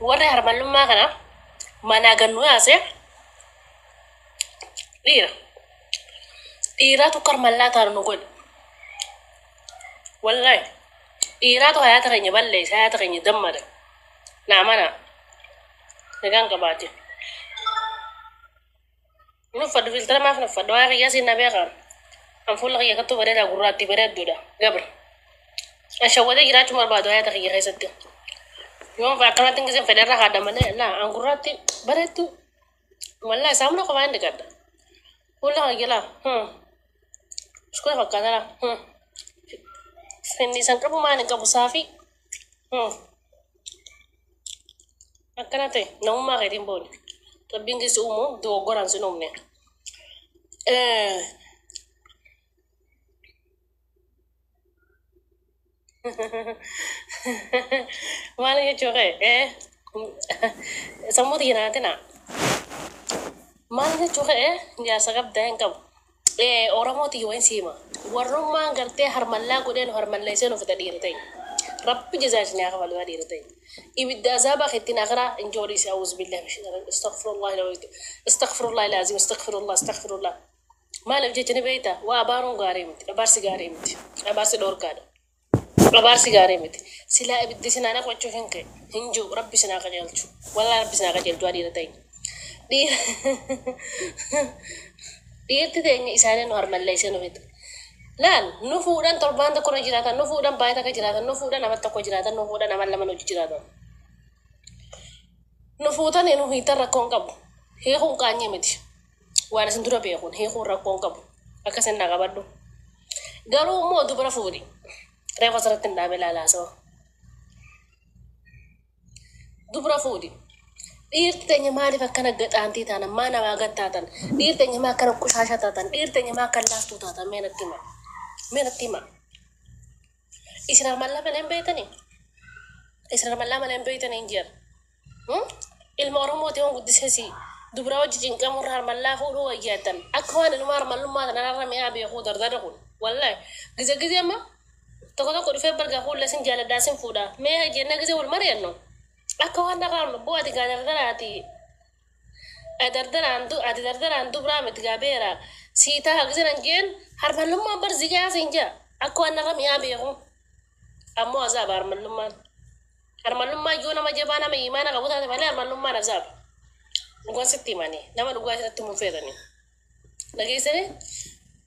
Warri harmallummaa kana manaa gannu yaase dhiira. Dhiiraatu akka harmallaa taanu nu godhe. Wallahi dhiiraatu hayaata keenya balleessa, hayaata keenya dammada. Naa mana nagaan qabaate. Hin uffadhu filtara maaf hin uffadhu waa kiyyaa siin na beekaa. An fuula kiyya kattuu bareedaa gurraattii bareedduudha. Gabra. An shawwadee jiraachuu barbaadu hayaata kiyya keessatti. Yoon fa akkanatti hin giseen fedhe irra haadha malee laa an gurraattii bareedduu. Wallahi saamuna qofaa hin dhiqadha. Fuula kiyya laa. Shukkura fakkaata laa. Finniisan qabu maal hin qabu saafii. Akkana ta'e namummaa keetiin booni. Rabbiin keessa uumu dogoggoraan sin uumne. Maal jechuu kee? Sammuu tiyya naatina. Maal jechuu kee? Jaarsa qabdaa hin qabu. Oromoo tiyya wayin siima. Warrummaan gartee harmallaa godhee nu harmalleessee nu fixa dhiira ta'e. Rabbi jazaa isin haa kafalu yaa dhiira ta'e. Ibidda azaabaa keettiin akiraa hin joodhiisi a'uuzu billahi min shaytaan astaghfirullah astaghfirullah ilaazim astaghfirullah astaghfirullah. Maaliif jecha ni beektaa? Waa abaaruun gaarii miti. Abaarsi gaarii miti. Abaarsi dhoorkaadha. Abaarsi gaarii miti. Silaa ibiddi sinaa naqachuu hin ka'e. Hin jiru. Rabbi sinaa qajeelchu. Wallaa rabbi sinaa qajeelchu haa dhiira ta'e. Dhiira dhiirti teenya isaanii nu harmalleessee nu fixa. Laal nu fuudhan torbaan tokko irra jiraatan, nu fuudhan baay'ee takka jiraatan, nu fuudhan nama tokko jiraatan, nu fuudhan nama lama hojii jiraatan. Nu fuutanii nu hiitan rakkoon qabu. Hiikuun qaanyii miti. Waan isin dura beekuun hiikuun rakkoon qabu. Akkasin na qabadhu. Garuu immoo dubara fuudhi. Reefa asirratti hin dhaabe ilaalaa haasawaa. Dubra fuudhi. Dhiirti teenya maaliif akkana gaxaantii taatan? Maa namaa gad taatan? Dhiirti teenya maa akkana qushaasha taatan? Dhiirti teenya maa akkana laaftuu taatan? Mee natti hima. Mee natti hima. Isin harmallaa malee hin beektanii? Isin harmallaa malee hin beektanii hin jiran. Ilma Oromooti yoon guddisee si dubra wajji cinqamurra harmallaa fuudhuu wayyaattan. Akka waan ilma harmallummaa tana irra mi'aa beekuu dardarri kun. Wallahi. Gize gize amma tokko tokko dhufee bargaa fuullee sin jaaladhaa sin fuudha. Mee jennee gize wal mari'annu. Akka waan narraa bu'aa ati gaa dardaraati. Dardaraan ati dardaraan dubraa miti gaa beera. Sii taha gize nan jeen harmallummaan bar zigaa siin jaa. Akka waan narra mi'aa beeku. Ammoo azaaba harmallummaan. Harmallummaan yoo nama jabaa nama imaana qabu taate malee harmallummaan azaaba. Dhugaan sitti himanii nama dhugaa isatti himuun feetanii. Dhageessanii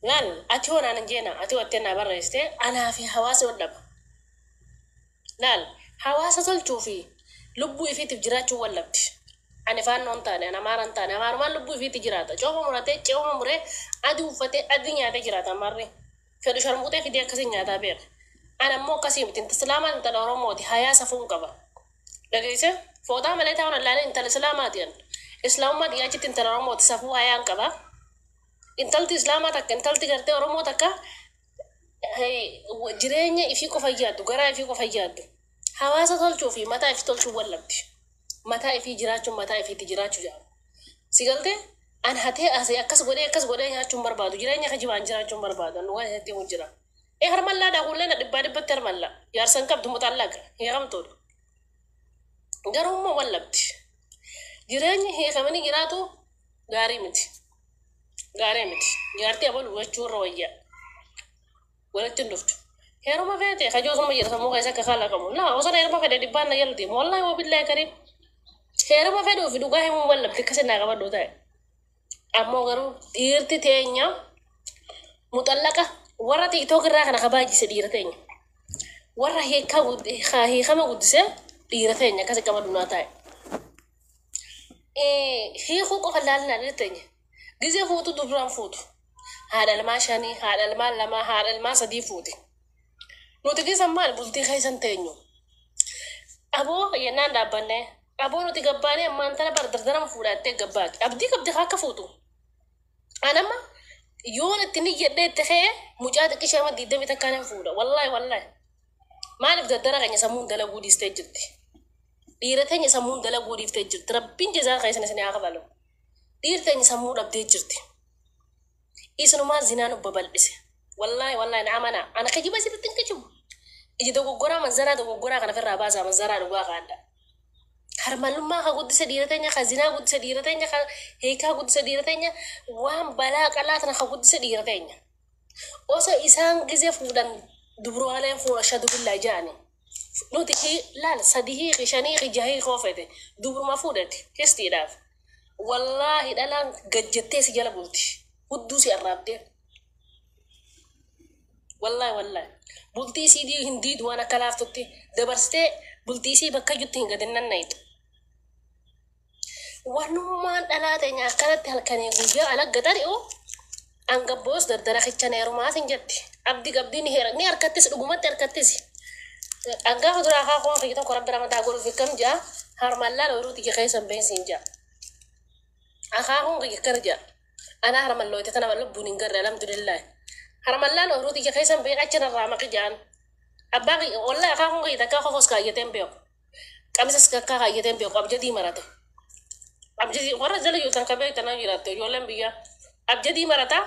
laal ati hoo naan hin jeena ati hoo attee naa barreessite anaa fi hawaasni wal dhaba. Laal hawaasa tolchuu fi lubbuu ifiitiif jiraachuu wal dhabdi. Ani faannoo hin taane ani amaara hin taane amaarumaan lubbuu ifiitti jiraata. Cooma muratee ce'uma muree adii uffatee adii nyaatee jiraata amaarri. Fedhu sharmuuxee fidee akkasiin nyaataa beeka. Ana immoo akkasii miti inta islaamaan intala Oromooti hayaa safuun qaba. Dhageesse fooxaa malee taa'uun allaalee intala islaamaati an. Islaamummaa xiyyaa achitti intala Oromooti safuu hayaan qaba. Intalti islaamaa takka intalti gartee Oromoo takka jireenya ifii qofa yaaddu garaa ifii qofa yaaddu. Hawaasa tolchuu fi mataa ifii tolchuu wal dhabdi. Mataa ifii jiraachuun mataa ifiitti jiraachuu jedhama. Si galtee an hatee asee akkas godhee akkas godhee nyaachuun barbaadu jireenya kijibaan jiraachuun barbaadu an dhugaa isatti himu jira. Ee harmallaadhaa kuullee na dhibbaa dhibbatti harmalla. Jaarsa hin qabdu muxallaqa hiikamtuudha. Garuu immoo wal dhabdi. Jireenyi hiikamanii jiraatu gaarii miti. Gaarii miti. Jaartii abalu jechuu irra wayyaa. Walitti hin dhuftu. Heeruma feete kajoo suma jira sammuu keessa akka kalaqamu. Laa osoo heeruma fedhe dhibbaan na jala deemu. Wallaahi wabillaahi kariim. Heeruma fedhuu fi dhugaa himuun wal dhabdi akkasi naa qabadhu ta'e. Ammoo garuu dhiirti teenya muxallaqa warra TikTok irraa kana kabaajise dhiira teenya. Warra hiikama guddise dhiira teenya akkasi qabadhu naa ta'e. Hiikuu qofa laalinaa dhiira teenya. Gizee fuutu dubraan fuutu. Haadha ilmaa shanii, haadha ilmaa lama, haadha ilmaa sadii fuuti. Nuti keessa maal bultii keessan teenyu. Aboo yennaan dhaabbanne. Aboo nuti gabbaanee ammaan tana bar dardarama fuudhaattee gabbaati. Abdii qabdi akka fuutu. Anama yoon itti niyyadhee itti ka'e mucaa xiqqishee amma diidamii takkaan hin fuudha. Wallaahi wallaahi. Maaliif dardara keenya sammuun dalaguu dhiistee jirti. Dhiira teenya sammuun dalaguu dhiiftee jirti. Rabbiin jazaa keessan isin haa kafalu. Dhiirti teenya sammuu dhabdee jirti. Isinumaa zinaa nu babal'ise. Wallaahi wallaahi na amanaa. Ana kijiba isinitti hin kijibu. Iji dogoggoraa manzaraa dogoggoraa kana ofirraa baasaa manzaraa dhugaa kaadha. Harmallummaa ka guddise dhiira teenya, ka zinaa guddise dhiira teenya, ka hiikaa guddise dhiira teenya, waan balaa qalaa tana ka guddise dhiira teenya. Osoo isaan gizee fuudhan dubrooleen fuudha shadu billaa ja'ani. Nuti laal sadii hiiki, shanii hiiki, jaha hiiki fete dubruma fuudhati histiidhaaf. Wallaahi dhalaan gajjattee si jala bulti. Hudduu si arraabdee. Wallaahi wallaahi. Bultii isii hin diidu waan akka laaftutti dabarsitee bultii isii bakka jirtu hin gadin nannayitu. Wanummaan dhalaa teenya akkanatti halkanii guyyaa alagga xari'u angabboos dardara kichan heerumaas hin jetti. Abdii qabdii ni heera ni harkattis dhugumatti harkattis. Angaafa duraa akaakuu kiyya tokko rabbi ramataa godhuuf akkam ja'a harmallaan ooyiruu tiyya keessa hin beensiin ja'a. Akaakuun kiyya akkana ja'a. Anaa harmallooyte tana lubbuun hin garre alhamdulillah. Harmallaan ooyiruu tiyya keessa hin been achi narraa maqi ja'an. Abbaa kiyya wallahi akaakuun kiyya takkaa kofos kaayyatee hin beeku. Qamisas takkaa kaayyatee hin beeku abjadii marata. Abjadii warra jala jirtan ka beektan hin jiraatte ijoolleen biyyaa. Abjadii marata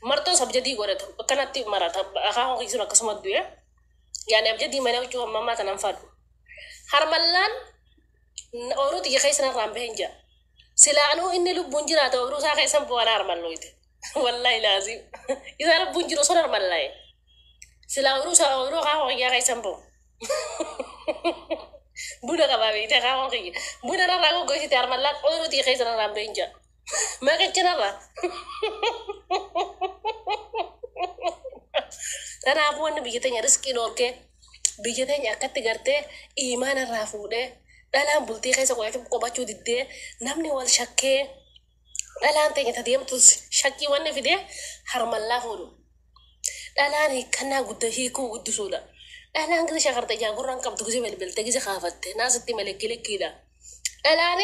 marxoos abjadii godhata akkanatti marata akaakuun kiyya sun akkasuma du'e. Yaani abjadii malee huccuu ammaa tanan fadhu. Harmallaan ooyiruu tiyya keessa narraa hin bahin ja'a. Silaa anuu inni lubbuun jiraate ooyiruu isaa keessa hin bu'an harmallooyte. Wallahi laazim. Isaa lubbuun jiru sun harmallaa'e. Silaa ooyiruu isaa ooyiruu akaakuu kiyyaa keessa hin bu'u. Buna qabaa beekte akaakuun kiyya. Buna narraa goggoysite harmallaan ooyiruu tiyya keessa narraa hin bahin ja'a. Maqichi narraa. Kanaafuu wanni biyya teenya riskii dhoorkee biyya teenya akkatti gartee iimaana irraa fuudhee dhalaan bultii keessa qobachuu diddee namni wal shakkee dhalaan teenya ta deemtus shakkii wanni fidee harmallaa fuudhu. Dhalaan hiikkannaa gudda hiikuu guddisuudha. Dhalaan gise shakarta ijaa gurraan qabdu gise belbelte gise kaafatte naasitti malee kilikkiidha. Dhalaan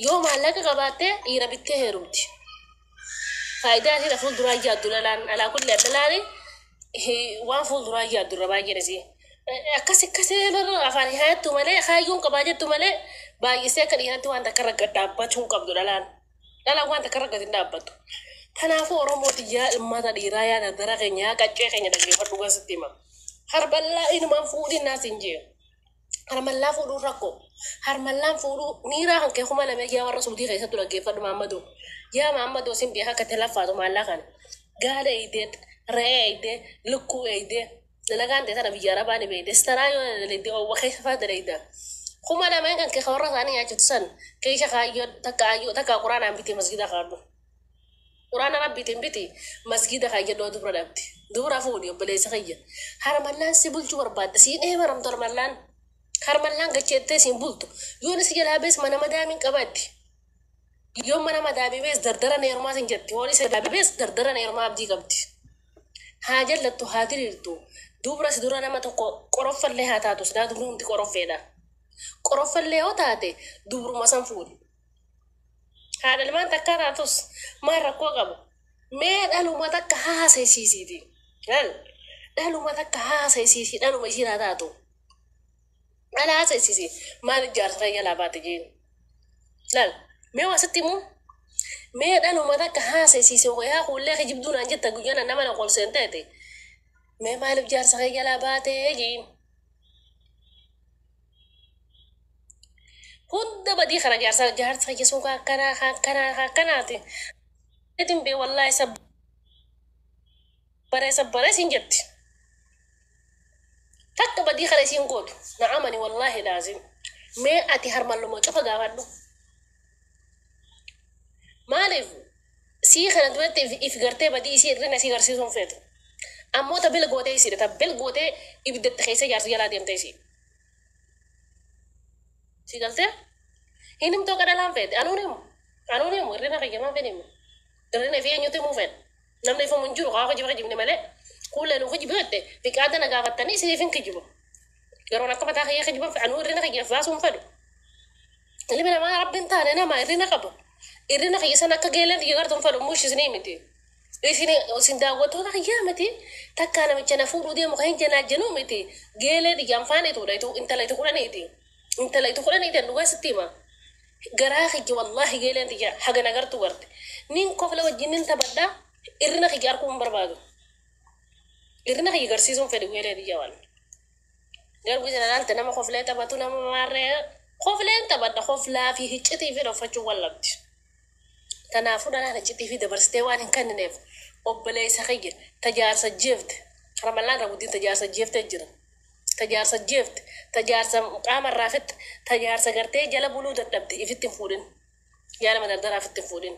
yoo maallaqa qabaatte dhiira bittee heerumti. Faayidaa ishee fuulduraa yaaddu dhalaan alaa kulli dhalaan waan fuulduraa yaaddu irra baay'een isii. Akkas akkasii afaan haayattu malee kaayyoon qabaa jettu malee baay'isee akka dhiiratti waan takka irra gad dhaabbachuu hin qabdu dhalaan. Dhalaan waan takka irra gad hin dhaabbattu. Kanaafuu Oromooti yaa ilmaata dhiiraa yaa dardara keenya yaa qaccee keenya dhaggeeffadhu gasitti hima. Harballaa inumaan fuudhin naas hin jee. Harmallaa fuudhuun rakkoo. Harmallaan fuudhuu niiraa kan kee 2000 yaa warra Suudii keessattu dhaggeeffadhu Maammadoo. Yaa Maammadoo sin beeka akka itti laffaatu maallaa kana. Gaala eeydee, re'ee eeydee, lukkuu eeydee, dalagaan ta'e tana biyya Arabaa ni beeyte. Istaraa yoo dalayde oowwa keessa faa dalayda. 2000 kan kee warra isaanii nyaachiftu san keessa kaayyoo takka ayyoo takka quraanaan bitee masgida kaadhu. Quraana rabbiitiin biti masgida kaayyadhu dubra dhabdi. Dubra fuudhi obboleessa kiyya. Harmallaan si bulchuu barbaadde siin eemaramtu harmallaan. Harmallaan gacheettee siin bultu. Yoon si jalaa bees mana madaamiin qabatti. Yoo mana madaamii bees dardara neerumaa sin jetti. Yoon isa jalaa bees dardara neerumaa abdii qabdi. Haa jallattu haa diriirtu. Dubra si dura nama tokko qoroffallee haa taatu silaa dubri hundi qoroffeedha. Qoroffallee yoo taate dubruma san fuudhi. Haadha ilmaan takkaa taatus maal rakkoo qabu? Mee dhaluma takka haasaysiisiiti. Laal dhaluma takka haasaysiisi dhaluma isiin haa taatu. Dhala haasaysiisi maal ijaarsa kee jalaa baate jeen. Laal mee waa sitti himuu? Mee dhaluma takka haasaysiisi yaa kuullee kijibduu naan jetta guyyana nama na qolseen teete. Mee maaliif jaarsa kee jalaa baate jeen. Hunda badii kana jaarsa jaarsa kiyya sun ka akkanaa ka akkanaa ka akkanaati. Itin bee wallaahi sabbaree sabbaree siin jetti. Takka badii kana isiin gootu. Na amani wallaahi laazim. Mee ati harmalluma cufa gaafadhu. Maaliif sii kana duratti if gartee badii isii irrina isii garsiisuun feetu. Ammoo ta bil gootee isiidha. Ta bil gootee ibiddatti keessa jaarsa jalaa deemtee isii. Si galtee? Hin himtuu akka dhalaan feete. Anuun himu. Anuun himu. Irrina kiyya maan fedhe himu. Irrina fi eenyutu himuu fedha. Namni ifamu hin jiru kaa kijiba kijibne malee. Kuullee nu kijibu jette fiqaada na gaafattanii isiniif hin kijibu. Garuu akka mataa kiyya kijiban fedha. Anuu irrina kiyya baasuu hin fedhu. Ilmi namaa rabbiin taane nama irrina qaba. Irrina kiyya sana akka geeleen kiyya gartuu hin fedhu mush isinii miti. Isin isin daawwattoota kiyyaa miti. Takkaa namicha na fuudhuu deemu kan hin janaajjanuu miti. Geelee xiyya anfaaniituudha itu intala itu kudhaniiti. Intala itu kudhaniiti dhugaa sitti hima. Garaa kiyya wallaahi geeleen xiyya haga nagartuu garte. Nin kofla wajjin nin taphadha irrina kiyya arguu hin barbaadu. Irrina kiyya garsiisuun fedhu geelee xiyya waan. Garuu isin ilaalte nama koflee taphatu nama maarree Kofleen taphadha koflaa fi hiccitii fi dhoffachuu wallabdi. Kanaafuu dhalaan hiccitii fi dabarsitee waan hin kennineef obboleessa kiyya tajaarsa jeefte harmallaan irra guddin tajaarsa jeeftee jira. Tajaarsa jeefte tajaarsa qaama irraa fitte tajaarsa gartee jala buluu dadhabde ifitti hin fuudhin. Yaa nama dardaraa ifitti hin fuudhin.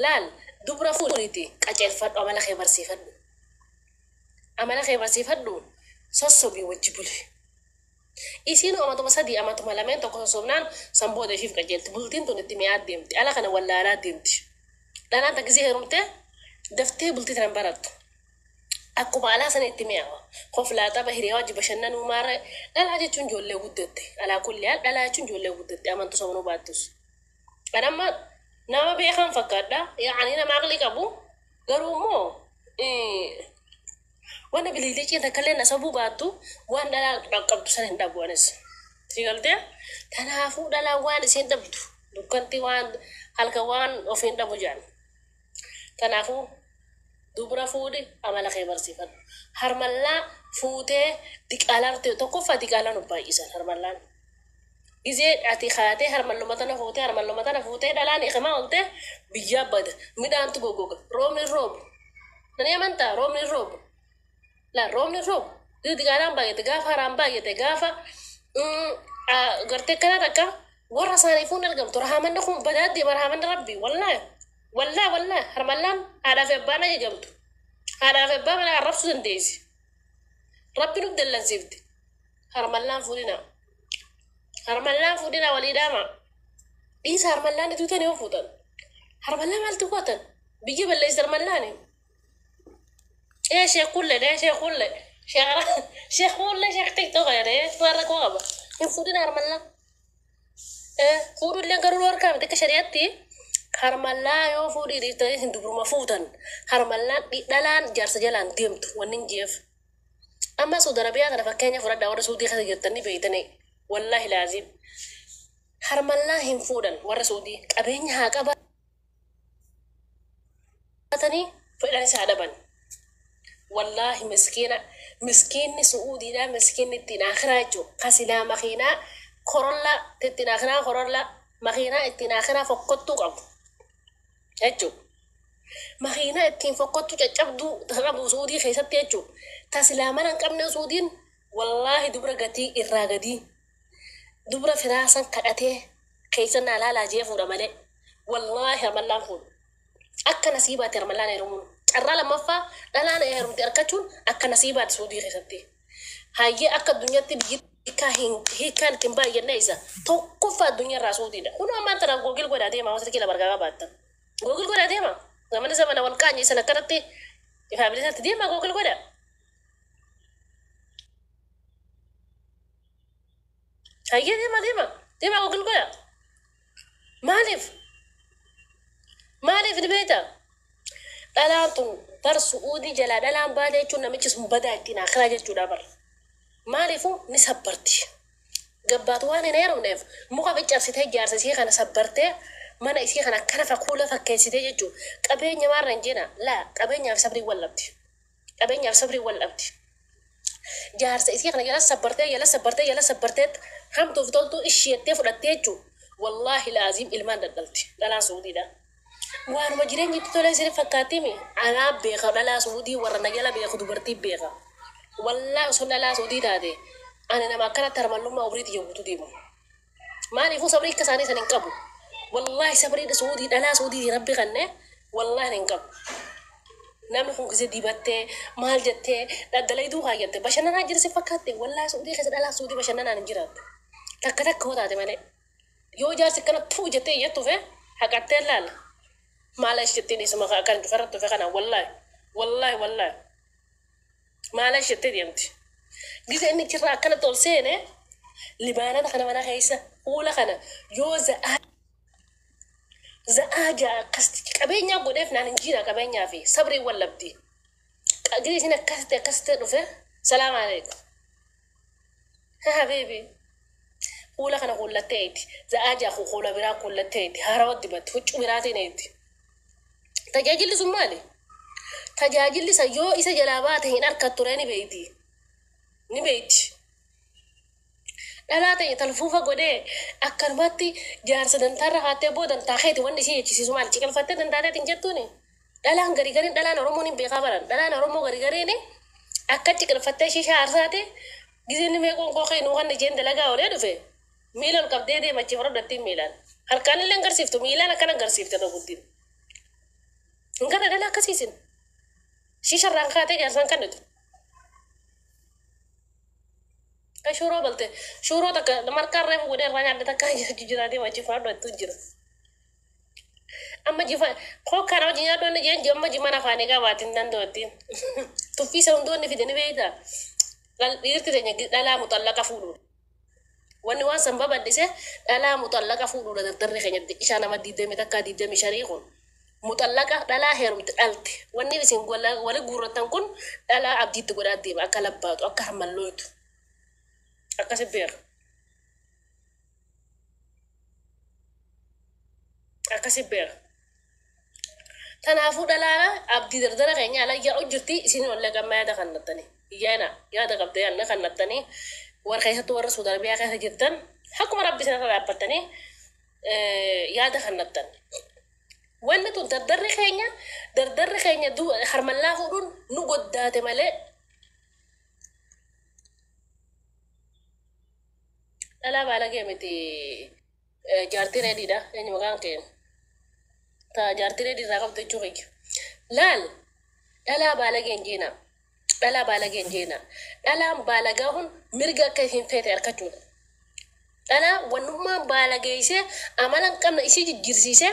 Laal dubra fuudhiiti qaceelfadhu amala kee barsiifadhu. Amala kee barsiifadhu sossobii wajji buli. Isiin amatuma sadii amatuma lameen tokko sossobnaan san booda ishiif qajeelti. Bultiin tun itti mi'aa deemti. Ala kana wallaalaa deemti. Dhalaan takka gisee heerumte daftee bultii tana hin barattu. Akkuma alaa sana itti mi'aawa. Koflaa tapha hiriyaa wajji bashannanuu maara dhalaa jechuun ijoollee guddatte. Alaa kulli haal dhalaa jechuun ijoollee guddatte amantus amanuu baattus. An amma nama beekaan fakkaadha. Yaani nama aqlii qabu garuu immoo wanna biliiliciin takka illee na sobuu baattu waan dhalaa qabdu sana hin dhabu anis. Si galtee? Kanaafuu dhalaan waan isiin dhabdu dukkanti waan halkan waan ofiin dhabu jedhan. Kanaafuu dubra fuudhi amala kee barsiifadhu. Harmallaa fuutee diqaalaa tokkoffaa diqaalaa nu baay'isan harmallaan. Gizee ati kaatee harmalluma tana fuutee harmalluma tana fuutee dhalaan iqimaa oolte biyyaa bada midhaantu goggoga roobni hin roobu. Nani amantaa roobni hin roobu. Laa roobni hin roobu. Diqaalaan baay'ate gaafa haraan baay'ate gaafa gartee akkana takka warra isaaniifuu hin argamtu. Rahaamanni kun badaa deema rahaamanni rabbi wallaahi wallaahi wallaahi harmallaan haadhaa fi abbaan ajajamtu. Haadhaa fi abbaa mana arrabsuu dandeessi. Rabbi nu dallansiifti. Harmallaan fuudhina. Harmallaan fuudhina walii dhaama. Dhiisa harmallaan itti tuutanii yoo fuutan. Harmallaan maaltu gootan? Biyya balleessi harmallaani. Ee sheekulle dee sheekulle. Sheekulle sheek tiktok jedhee warra koo qaba. Hin fuudhina harmallaa. Ee fuudhullee garuu harkaa miti akka shari'aatti harmallaa yoo fuudhii dhiiftanii hin dubruma fuutan. Harmallaan dhalaan jaarsa jalaan deemtu wanni hin jeef. Amma Saudi Arabiyaa kana fakkeenya fudhadhaa warra Suudii keessa jirtan ni beektanii. Wallaahi laaziim. Harmallaa hin fuudhan warra Suudii qabeenya haa qabaatanii fedhan isaa dhaban. Wallaahi miskiina miskiinni Su'uudiidhaa miskiinni ittiin akhiraa jechuudha. Kasilaa makiinaa korollaa ittiin akhiraa korollaa makiinaa ittiin akhiraa fokkottuu qabu jechuudha. Makiinaa ittiin fokkottuu caccabduu qabu Su'uudii keessatti jechuudha. Tasilaa mana hin qabne Su'uudiin wallaahi dubra gatii irraa gadii dubra firaasan kadhatee keessa naa laalaa jee fuudha malee wallaahi harmallaan fuudhu. Akka nasiibaatti harmallaan heerumuun carraa lammaffaa dhalaan heerumte argachuun akka nasiibaatti Suudii keessatti. Hayyee akka addunyaatti biyyi hiikkaan ittiin baay'anne isa tokkoffaa addunyaa irraa Suudiidha. Kun ammaan tana googil godhaa deema waan kila bargaa qabaattan. Googil godhaa deema. Zamana zamana wal qaanye isan akkanatti ifaa bilisatti deema googil godhaa. Hayyee deema deema deema googil godhaa. Maaliif? Maaliif ni beektaa? Dhalaan tun bar su'uudii jalaa dhalaan baate jechuun namichi sun badaa ittiin akiraa jechuudha bar. Maaliifuu ni sabbarti. Gabbaatu waan hin heerumneef muka ficcabsitee jaarsa isii kana sabbartee mana isii kana akkana fakuula fakkeessitee jechuudha. Qabeenya maarra hin jena laa qabeenyaaf sabrii wal dhabdi. Qabeenyaaf sabrii wal dhabdi. Jaarsa isii kana jala sabbartee jala sabbartee jala sabbartee hamtuuf toltuu isheettee fudhattee jechuudha. Wallaahi laaziim ilmaan dadhalti dhalaan suudiidha. Waanuma jireenyi itti tolee isin fakkaatimi anaa beeka dhalaa suudii warra na jala beeku dubartii beeka. Wallaahi osoo dhalaa suudii taate ani nama akkanatti harmallummaa umrii tiyya guutuu deemu. Maaliifuu sabrii akka isaanii san hin qabu. Wallaahi sabrii suudii dhalaa suudii rabbi kanne wallaahi hin qabu. Namni kun gisee dibattee maal jettee daddalayduu kaayyatte bashannanaa jira si fakkaatte wallaahi suudii keessa dhalaa suudii bashannanaan hin jiraattu. Takka takka hoo taate malee. Yoo jaarsi akkana tuu jettee iyyattu fe haqattee laala. Maala ishi jetteen isuma kan cufarratti dhufe kana wallaahi wallaahi wallaahi maala ishi jettee deemti. Gisa inni achirraa akkanatti ol seene libaanata kana mana keessa fuula kana yoo za'aa za'aa ja'a akkasitti qabeenyaa godheef naan hin jiira qabeenyaa fi sabrii wallabdi. Gisa isin akkasitti akkasitti dhufe salaam alaikum. Habibi. Fuula kana kuullatteeti. Za'aa ja'a kuula biraa kuullatteeti. Haarawa dibatti huccuu biraatiin eeti. Tajaajilli sun maali? Tajaajilli san yoo isa jalaa baate hin arkattu ree ni beeyti. Ni beeyti. Dhalaa ta'e talfuufa godhee akkanumatti jaarsa dantaarra kaattee boo dantaa keeti wanni ishee jechisiisu maal ciqilfattee dantaa teetiin jettuuni. Dhalaan gari gariin dhalaan Oromoon hin beekaa baran. Dhalaan Oromoo gari gariin akka ciqilfattee shishaa aarsaate gizeenni meeqoon koo keenuu kan isheen dalagaa olee dhufe miila ol qabdee deema achi fudhattiin miilaan. Harkaan illee agarsiiftu miilaan akkana agarsiifte irra guddin. Hin gara dhala akkasiisin. Shisharraan kaatee jaarsaan kennitu. Ka shuroo balte shuroo takka marqaan reefu godhee irraa nyaadde takka jiraatee achi fudhattu jira. Amma jifa kokkaan hojii nyaadhu inni jeen amma jiman afaanii qabaatiin danda'utti. Tuffii isa hundoonni fide ni beektaa. Dhiirti teenya dhalaa muxallaqa fuudhuudha. Wanni waan san babal'ise dhalaa muxallaqa fuudhuudha dardarri keenya ishaa nama 21 25 kun. Muxallaqa dhalaa heerumte dhalte. Wanni isin wali guurratan kun dhalaa abdiitti godhaa deema akka labbaatu akka hammallootu. Akkasi beeka. Akkasi beeka. Kanaafuu dhalaana abdii dardara keenya ala yaa'u jirti isin wallee gamma yaada kannattanii. Iyyaana yaada qabda yaadna kannattanii warra keessattuu warra Suudi Arabiyaa keessa jirtan akkuma rabbi isin irra dhaabbattanii yaada kannattan. Wanni tun dardarri keenya harmallaa fuudhuun nu goddaate malee dhalaa baalagee miti jaartii reediidha eenyu maqaan kee ta jaartii reedii irraa qabdu jechuu kiyya. Laal dhalaa baalagee hin jeena. Dhalaa baalagee hin jeena. Dhalaan baalagaa kun mirga akka isin feete harkachuudha. Dhalaa wannummaan baalageessee amala hin qabne isii jijjiirsiisee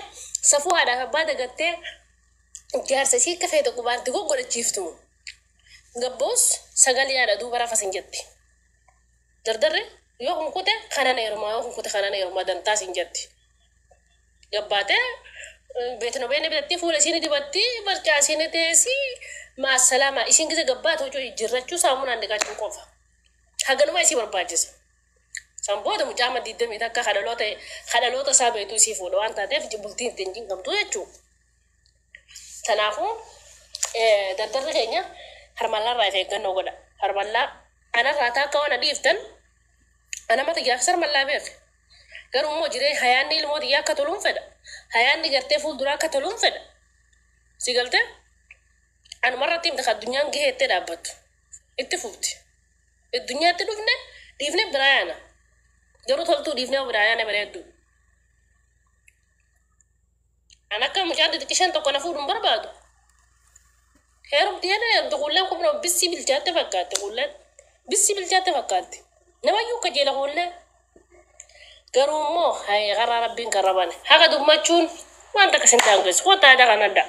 safuu haadhaaf abbaa dagattee jaarsa isii akka feete qubaanti goggodhachiiftu. Gabboos sagalee yaada duuba rafas hin jetti. Dardarri yoo kun kute kanan heerumaa yoo kun kute kanan heerumaa dantaas hin jetti. Gabbaatee beetno beene bitatti fuula isiin dibatti barcaa isiin teessi maasalaama isiin gisa gabbaatu huccuu jijjiirrachuu saamunaan dhiqachuu qofa. Haganuma isii barbaachisa. San booda mucaa amma 21 kadhaloota isaa beektuu isii fuudha waan taateef bultiin ittiin cinqamtu jechuudha. Kanaafuu dardarri keenya harmallaarraa of eeggannoo godha. Harmallaa anarraa taakka waan dhiiftan ana mata jaafis harmallaa beek. Garuu immoo jireenya hayaanni ilmoo xiyyaa akka toluun fedha. Hayaanni gartee fuulduraa akka toluun fedha. Si galtee? Anumarratti himte addunyaan gaheettee dhaabbattu. Itti fufti. Addunyaatti dhufne dhiifne biraa yaana. Garuu toltuu dhiifnee biraa yaana bareeddu. An akka mucaan xixiqqishaan tokko na fuudhu hin barbaadu. Heerumti heerumti heerumti kuulleen kun bissii bilchaatte fakkaatti kuulleen. Bissii bilchaatte fakkaatti. Namayyuu kajeela kuullee. Garuu immoo karaa rabbiin kan rabane. Haqa dubbachuun waan takka sin daangessu. Kottaa yaada kan adda.